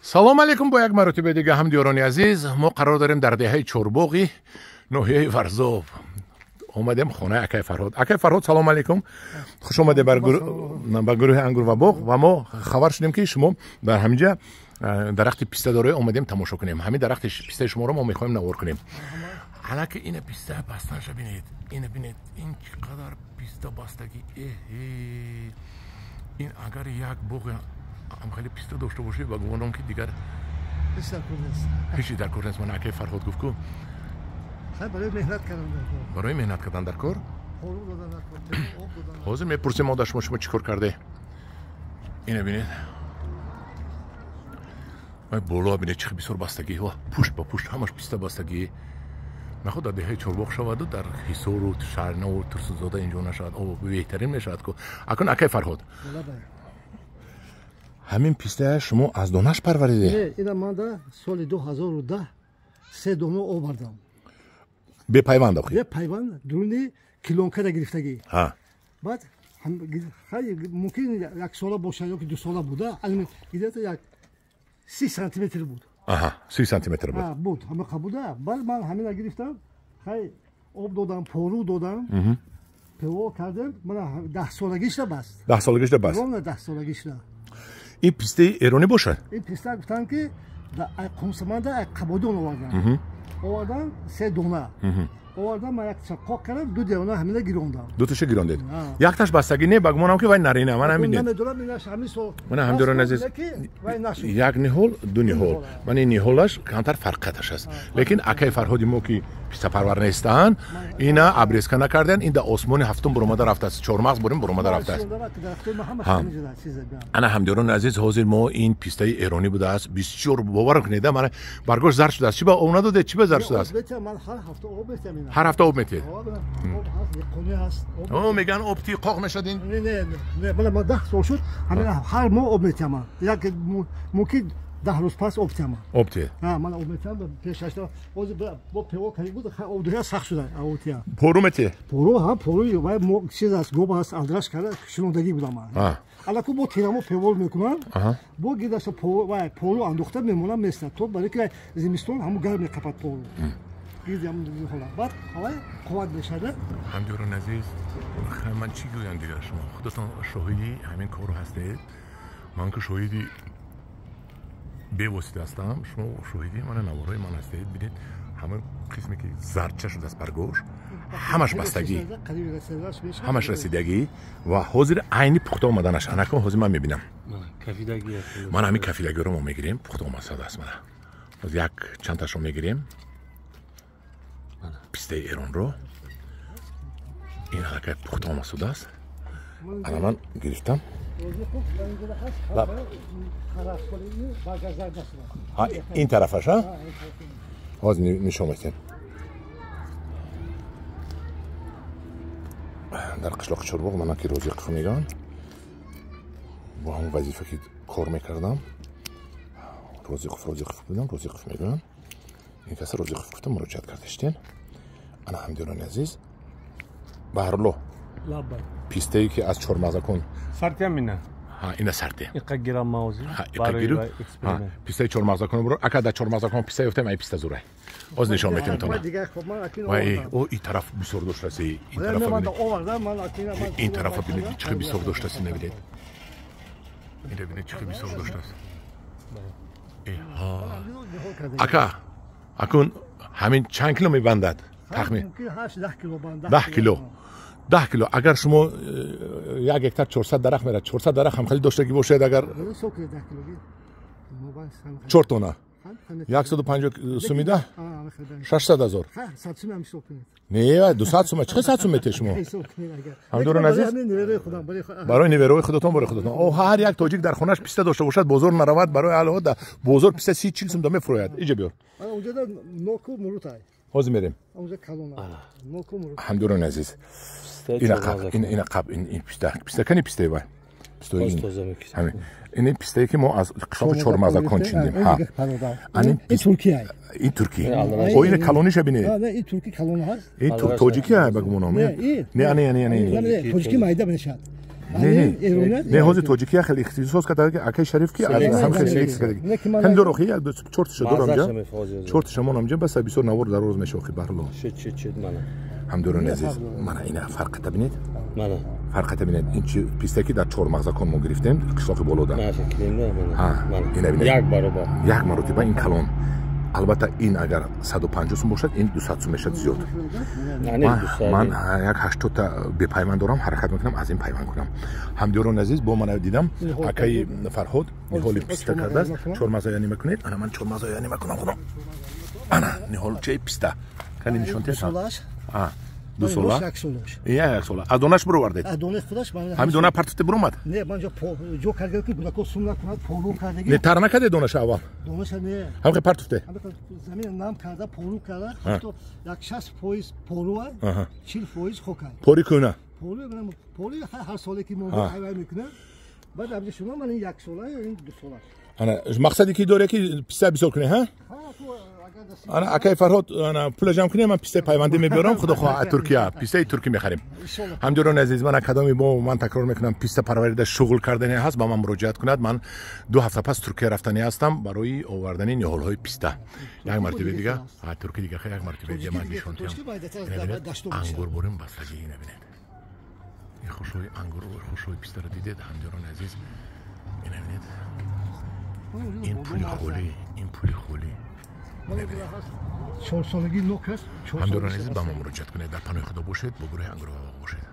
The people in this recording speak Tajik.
Салом алейкум бо як маротиба дига ҳамдиёрони азиз. Мо қарор дорем дар деҳаи Чорбоғи ноҳияи Варзоб. Омадем хонаи акай Фарҳод. Акай Фарҳод, салом алейкум. Хуш омадед ба гурӯҳи Ангур ва боғ. Ва мо хабар шудем, ки шумо дар ҳаминҷа дарахти писта доред, омадем тамошо кунем. Ҳамин дарахти пистаи шуморо мо мехоҳем навор кунем. Ҳалаки ина писта бастанша бинед. Ина бинед, ин чӣ қадар писта бастагӣ. Эҳе. Ин агар як боғ ам хеле писта дошта бошед, ба гумонам, ки дигар ҳеҷ дар кор нест. Ман акай Фарҳод гуфт ку барои меҳнат кардан дар кор. Барои меҳнат кардан дар кор? Пору додан дар кор, об додан. Ҳозир мепурсем мо дар шумо, шумо чӣ кор карде? Ина бинед. Вай боло бинед, чӣ бисёр бастагӣ. Ва пушт ба пушт ҳамаш писта бастагӣ. Наход дар деҳаи Чорбоғ шаваду дар Ҳисору Шаҳрнаву Турсунзода инҷо нашавад. О, беҳтарин мешавад ку. Акун, акай Фарҳод, ҳамин пистая шумо аз донаш парвариде? Не, ина ман да соли 2010 се дона овардам. Бепайванд охи? Бепайванд, дуруни килонкада гирифтагӣ. Баъд мумкин як сола бошад ёки 2 сола буда, где-то як 30 сантиметр буд. Аҳа, 30 сантиметр буд. Буд, ҳамақа буда. Баъд ман ҳамина гирифтам, хай, об додам, пору додам, пево кардем, мана 10-солагишда баст. 10-солагишда баст. Ровно 10-солагишда. Ин пистаи эронӣ бошад? Ин писта гуфтанд, ки Қумсаманда Қабодон овардан. Овардан се дона овардан, ман як қоқ кардам, ду дона ҳамина гирондам. Дуташа гирондед, якташ бастагӣ не, ба гумонам, ки вай нарина. Ман ҳамин Намедонам, инаш ҳамин сол. Мана, ҳамдиёрони азиз, як ниҳол, ду ниҳол. Ман ин ниҳолаш камтар фарқияташ аст, лекин акаи Фарҳоди мо, ки пистапарвар нестанд, ина обрезка накарданд. Ин дар осмони ҳафтум буромада рафтааст, чормағз бурим буромада рафтааст. Ана, ҳамдиёрони азиз, ҳозир мо ин пистаи эронӣ будааст, бисёр, бовар кунед, мана баргош зард шудааст. Чӣ ба об надодед, чӣ ба зард шудааст? Ҳар ҳафта об метиҳед? Мегӯянд, об ти қоқ мешад ин. Не, 10 сол шуд, ҳар моҳ об метиҳам, як мумкин 10 рӯз пас об тиҳам. Об тиҳед. Ман об метиҳам пешашта. Ҳозир бо пево карди буд, обдиҳа сахт шуда об тиҳам. Пору метиҳед? Пору, ҳа, пору вай чиз аст, гоб аст, алдраш карда шинондагӣ будам ман. Алаку бо тирамо певол мекунам, бо гидаша вай пору андохта мемонам, местад, то барои ки зимистон ҳамун гарм меқапад пору. Баъд ҳавай қувват мешада. Ҳамдиёрони азиз, ман чӣ гӯям дигар, шумо худатон шоҳиди ҳамин кору ҳастед. Ман ки шоҳиди бевосита ҳастам, шумо шоҳиди мана наворҳои ман ҳастед. Бинед, ҳамин қисме ки зардча шудааст баргош, ҳамаш бастагӣ, ҳамаш расидагӣ ва ҳозир айни пухта омаданаш. Анакун ҳозир ман мебинам, ман ҳамин кафидагиро мо мегирем, пухта омадааст. Мана ҳозир як чандташро мегирем пистаи эронро. Ин аллакай пухта омадшудааст. Ана, ман гирифтам. Ин тарафаш ҳозир нишон метиҳем. Дар қишлоқи Чорбоғ мана ки Розиқов мегӯянд, бо ҳамон вазифа ки кор мекардам, Розиқов, Розиқов будам, Розиқов мегӯянд. Ин каса Розиқов гуфта муроҷиат кардаштен. Ана, ҳамдиёрони азиз, Баҳрулло, пистае ки аз чормағзакун Сартиам ина. Ина сарте. Иқа гирам мавзи. Пистаи чормағзакун буро. Ака, дар чормағзакун писта ёфтем, ай писта зурай. Оз нишон метем тона. Вай, о, и тараф бисёр доштаси. Ин тарафа бинед. Ин тарафа бинед, чӣ бисёр доштаси, набинед. Ина бинед, чӣ бисёр доштаст. Ака, акун ҳамин чанд кило мебандад? Тахмин. 10 кило. 10 кило. Агар шумо 1 гектар 400 дарахт мерад, 400 дарахт ҳам хеле доштагӣ бошед, агар 4 тонна, 150 сумида 600 000. Не, 200 сума. Чӣ 100 сум метиҳед шумо, ҳамдиёрони азиз? Барои неверои худатон, барои худатон. О, ҳар як тоҷик дар хонаш писта дошта бошад, бозор наравад. Барои алҳо да бозор писта 30-40 сум да мефурӯяд. Иҷа биёр, ҳозир мерем. Ҳамдиёрони азиз, ина қаб, ин писта, писта кани, пистаи вай, ин пистае ки мо аз қишлоқи Чормағзакон чиндем. Ин туркӣ. О, ина калониша бинед. Ин тоҷики ба гумоном. Не, ане, ане, ане. Тоҷики майда мешавад. Не, не, ҳозир тоҷикӣ як хел ихтисос карда, акаи Шариф, ки аз ҳам хел селексия карда. Ҳам дор, охи, як ду чортиша дорам ҷа. Чортиша монам ҷа, бас бисёр навор дароз меша, охи, баҳрло. Шуд, шуд, шуд, мана. Ҳамдорони азиз, мана ина фарқата бинед. Мана. Фарқата бинед. Ин чи писта, ки дар Чормағзакон мо гирифтем, қишлоқи болода. Ина бинед. Як баробар. Як маротиба ин калон. Албатта, ин агар 150 сум бошад, ин 200 сум мешавад, зиёд. Ман як 80та бепайванд дорам, ҳаракат мекунам, аз ин пайванд кунам. Ҳамдиёрони азиз, бо мана дидам, акаи Фарҳод ниҳоли писта кардааст. Чормағза мекунед? Ана, ман чормағза мекунам, худо. Ана ниҳолчаи писта, кани нишон тед. 2 сола, як сола аз донаш буровардед? Ҳамин дона партофте, буромад? Не, ман ҷо кардам, ки гулако сум накунад, полу кардаги. Не, тар накарде донаша аввал? Донаша не. Ҳамин партофте? Замин нам карда, полу карда, ҳатто як 60% полуа, 40% хока. Пори кӯна? Полу ҳар соле, ки мо айвай мекунам. Баъд абди шумо, ман ин як сола, ин 2 сола. Ана мақсаде ки доре, ки писта бисёр кунед, ҳа? Ана, акаи Фарҳод, ана пула ҷамъ кунем, ман пистаи пайвандӣ мебиёрам, худо хоҳа, аз Туркия пистаи туркӣ мехарем. Ҳамдиёрони азиз, мана кадоми бо ман такрор мекунам, писта парварида шуғл кардани ҳаст, ба ман муроҷиат кунад. Ман 2 ҳафта пас Туркия рафтанӣ ҳастам барои овардани ниҳолҳои писта. Як мартиба дига туркӣ дига, як мартиба дига ман нишон диҳам. Ангур бурим бастагӣ, ина бинед, ин хушҳои ангур, хушҳои пистаро дидед, ҳамдиёрони азиз? Ина бинед, ин пули холӣ, ин пули холӣ. 4 солагӣ нок аст. Ҳамдиёрони азиз, ба мо муроҷиат кунед. Дар паноҳи Худо бошед, бо гурӯҳи Ангурбоғ бошед.